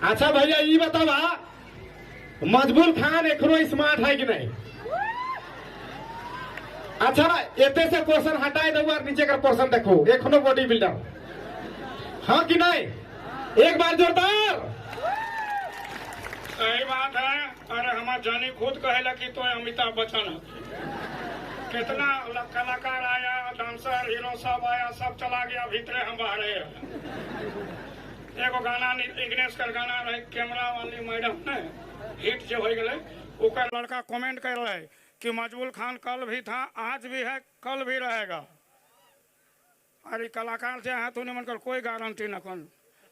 अच्छा भैया, ये बतावा, मजबूल खान एखनो स्मार्ट है कि नहीं? अच्छा, एते से पोर्शन हटाए दो और नीचे का पोर्शन देखो, एखनो बॉडी बिल्डर हाँ कि नहीं? एक बार जोरदार। सही बात है। अरे, हमार जानी खुद कहेला कि तो अमिताभ बच्चन है। कितना कलाकार आया, डांसर, हीरो सब आया, सब चला गया, भीतरे हम बाहर है। एगो गाना इग्नेश कर गाना रहे, कैमरा वाली मैडम ने हिट जो हो गए, ओकर लड़का कमेंट कर रहे कि मजबूल खान कल भी था, आज भी है, कल भी रहेगा। अरे, कलाकार से है तो मन कर कोई गारंटी न। कौन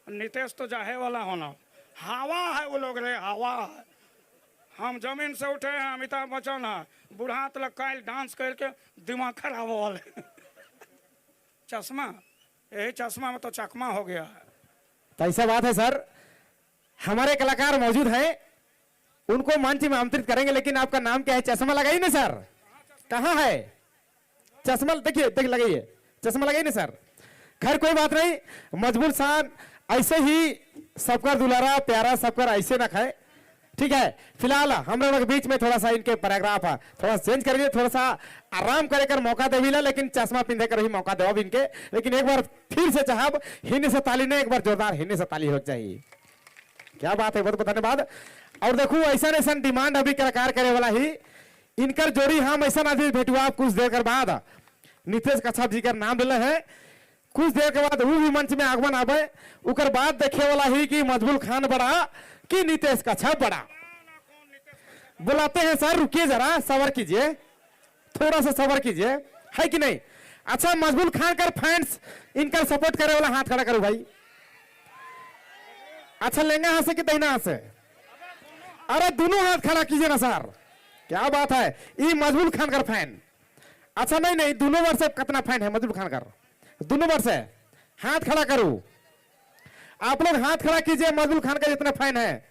नितेश तो जाहे वाला होना, हवा है वो लोग रे, हवा है। हम जमीन से उठे हैं, अमिताभ बच्चन है। बूढ़ा तलक काल डांस करके दिमाग खराब हो वाले। चश्मा, यही चश्मा में तो चकमा हो गया है। तो ऐसा बात है सर, हमारे कलाकार मौजूद हैं, उनको मंच में आमंत्रित करेंगे, लेकिन आपका नाम क्या है? चश्मा लगाइए ना सर। कहाँ है चश्मा? देखिए, देख, लगाइए, चश्मा लगाइए ना सर। खैर, कोई बात नहीं। मजबूल खान ऐसे ही सबका दुलारा प्यारा सबकर ऐसे ना खाए। ठीक है, फिलहाल हम लोगों के बीच में थोड़ा सा इनके पैराग्राफ थोड़ा चेंज करिए, थोड़ा सा आराम करे कर मौका देवीला, लेकिन चश्मा पिंधे कर ही मौका देव इनके। लेकिन एक बार फिर से चाहब, हिन्ने से ताली नहीं, एक बार जोरदार हिन्ने से ताली हो चाहिए। क्या बात है! बहुत बहुत धन्यवाद। और देखो, ऐसा ऐसा डिमांड अभी कलाकार करे वाला ही, इनकर जोड़ी हम ऐसा अभी भेटुआ कुछ देर के बाद। नितेश कच्छप जी का नाम ले है, कुछ देर के बाद वो भी मंच में आगमन आवे, उकर बाद देखे वाला ही कि मजबूल खान बड़ा कि नितेश कच्छप बड़ा। बुलाते हैं सर, रुकिए जरा, सबर कीजिए, थोड़ा सा सबर कीजिए, है कि नहीं? अच्छा, मजबूल खान कर फैंस, इनका सपोर्ट करे वाला हाथ खड़ा करो भाई। अच्छा, लेंगे हाथ से कि दहिना हाथ से? अरे, दोनों हाथ खड़ा कीजिए ना सर। क्या बात है! ये मजबूल खान का फैन। अच्छा, नहीं नहीं, दोनों बार से कितना फैन है मजबूल खान का? दोनों बार से हाथ खड़ा करो। आप लोग हाथ खड़ा कीजिए, मजबूल खान का जितना फैन है।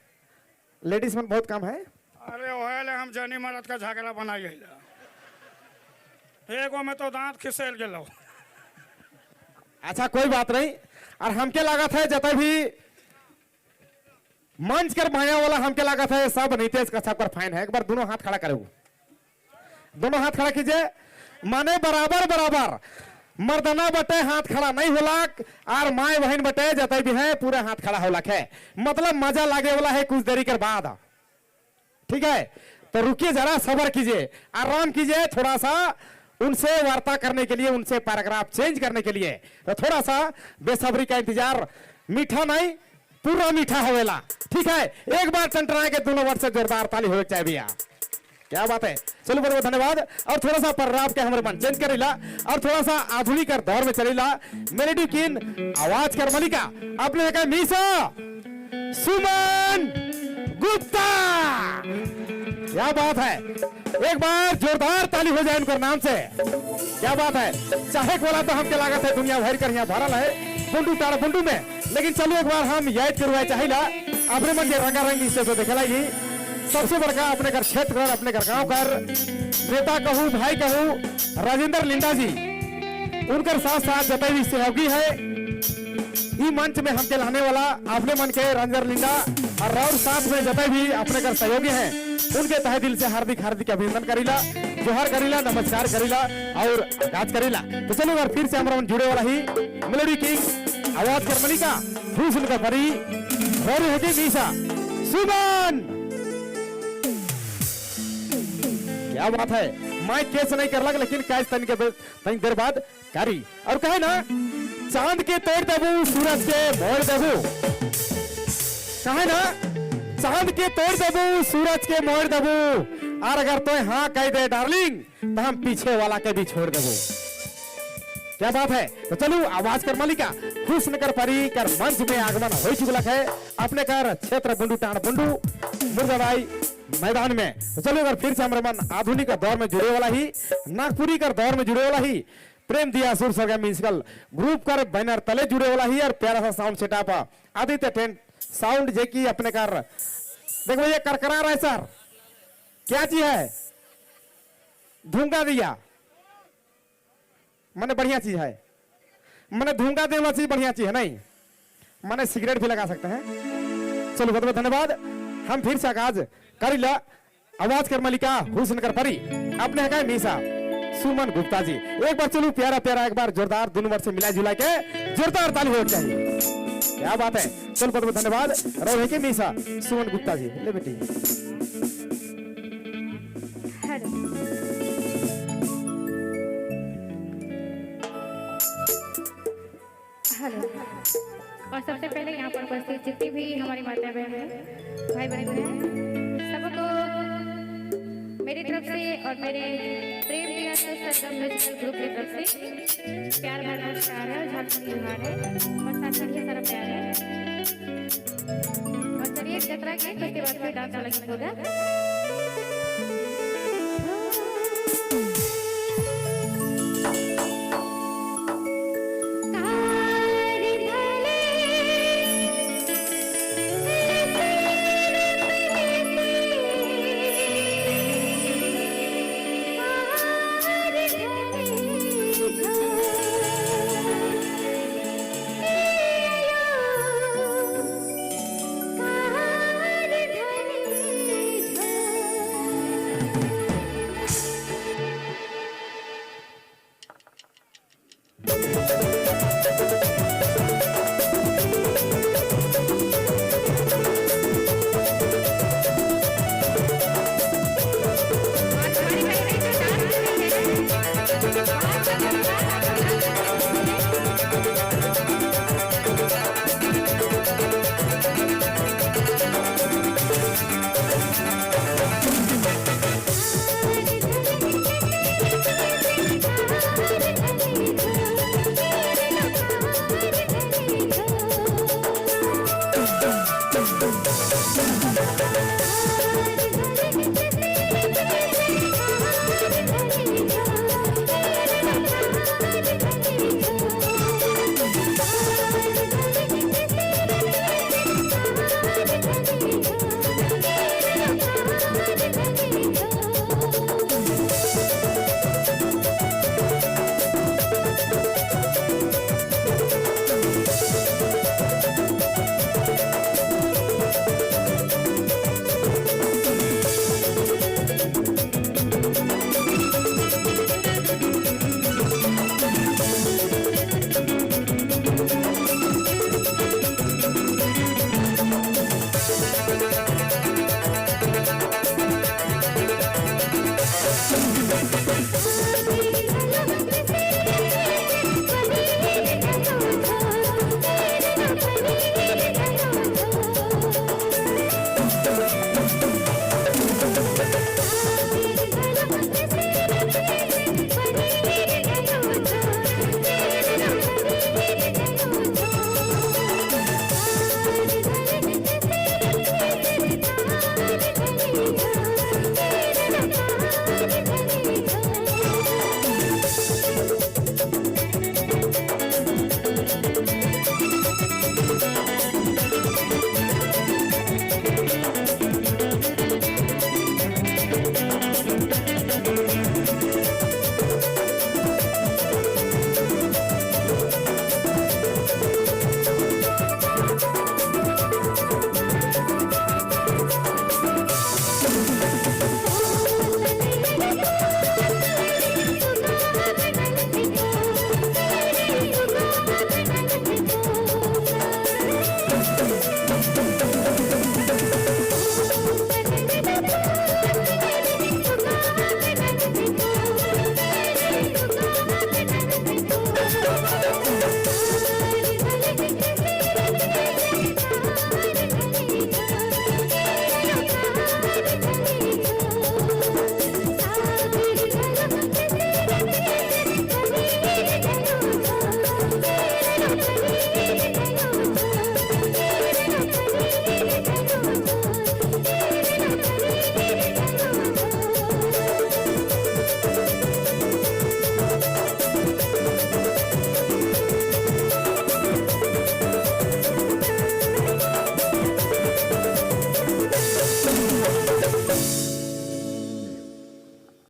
लेडीज में बहुत कम है। अरे, ओहे हम जनी मरद का झगड़ा बनाई गई, एगो में तो दांत खिसेल गेलो। अच्छा, कोई बात नहीं। और हमके लागत है, जत भी मंच कर माया वाला, हमके लागत है सब नितेश कच्छप कर फैन है। एक बार दोनों हाथ खड़ा करो, दोनों हाथ खड़ा कीजिए। माने बराबर बराबर मर्दाना बटे हाथ खड़ा नहीं होलाक और माए बहन बटे जत भी है, पूरा हाथ खड़ा होलाक है। मतलब मजा लागे वाला है कुछ देरी के बाद। ठीक है, तो रुकिए जरा, सबर कीजिए, आराम कीजिए। थोड़ा सा उनसे वार्ता करने के लिए, उनसे पैराग्राफ चेंज करने के लिए तो थोड़ा सा बेसब्री का इंतजार मीठा नहीं, पूरा मीठा होवेला। ठीक है, एक बार टंटना के दोनों वर्ष से जोरदार ताली होवे चाहिए भैया। क्या बात है! चलो, बहुत बहुत धन्यवाद। और थोड़ा सा पैराग्राफ के हमारे मन चेंज करेला और थोड़ा सा आधुनिक कर दौर में चलेला। मेलेडी किंग, आवाज कर मलिका, अपने का मीसा सुमन गुप्ता। क्या बात है! एक बार जोरदार ताली हो जाए उनका नाम से। क्या बात है! चाहे बोला तो हमके लागत है दुनिया भर कर यहाँ भरल है बुंडू तारा बुंडू में। लेकिन चलो, एक बार हम याद करवाए चाहिला अपने मन के रंगारंगी से तो देखेला ही सबसे बड़का अपने घर क्षेत्र कर, अपने घर गांव कर नेता कहूँ, भाई कहूँ, राजेंद्र लिंडा जी, उनकर साथ साथ जतई भी सहयोगी है। ई मंच में हमके लाने वाला अपने मन के राजेंद्र लिंडा और साथ में जतई भी अपने घर सहयोगी हैं, उनके तहे दिल से हार्दिक हार्दिक अभिनंदन करीला, जोहार करीला, नमस्कार करीला और आगाज करीला। तो चलो, एक बार फिर से हमारा जुड़े वाला ही मेलोडी किंग, आवाज कर मलिका, हुस्न का परी और है कि मीसा सुमन। क्या बात है! माइक केस नहीं कर लग, लेकिन कैच तनिक तनिक देर बाद करी। और कहे ना, चांद के तोड़ देबू, सूरज के मोड़ देबू। कहे ना, चांद के तोड़ देबू, सूरज के मोड़ देबू, और अगर तो हाँ कह दे डार्लिंग, तो हम पीछे वाला के भी छोड़ देबू। क्या बात है! तो चलो, आवाज कर मालिका, हुस्न कर परी कर मंच में आगमन हो चुका है अपने कर क्षेत्र बुंडू टाण बुंडू मुर्दाबाई मैदान में। तो चलो, अगर फिर से हमारे मन आधुनिक दौर में जुड़े वाला ही, नागपुरी कर दौर में जुड़े वाला ही, प्रेम दिया सुर सरगम म्यूजिकल ग्रुप कर बैनर तले जुड़े वाला ही और प्यारा सा sound setup Aditya tent sound, जे की अपने कर देखो, ये करकरा रहा है सर, क्या चीज है? धूंगा दिया, मैंने बढ़िया चीज है, मैंने धूंगा देने वाला चीज बढ़िया चीज है। नहीं, माने सिगरेट भी लगा सकते हैं। चलो, बहुत बहुत धन्यवाद। हम फिर से आगाज करिला। आवाज कर मलिका हुस्न कर परी अपने है मीसा सुमन गुप्ता जी। एक बार चलो, प्यारा प्यारा, एक बार जोरदार दोनों बार से मिला जुला के जोरदार ताली हो चाहिए। क्या बात है! चलो, बहुत बहुत धन्यवाद। रहो है के मीसा सुमन गुप्ता जी। ले बेटी। हेलो। हेलो। और सबसे पहले यहाँ पर उपस्थित जितनी भी हमारी माता बहन हैं, भाई बंधु हैं, सबको मेरी तरफ से और मेरे प्रेम निवास सरगम म्यूजिकल ग्रुप की तरफ से प्यार भरा नमस्कार है और झारखंड जोहार है और साथ में ढेर सारा प्यार है। और चलिए, एक जतरा के, उसके बाद फिर डांस वाला गीत होगा।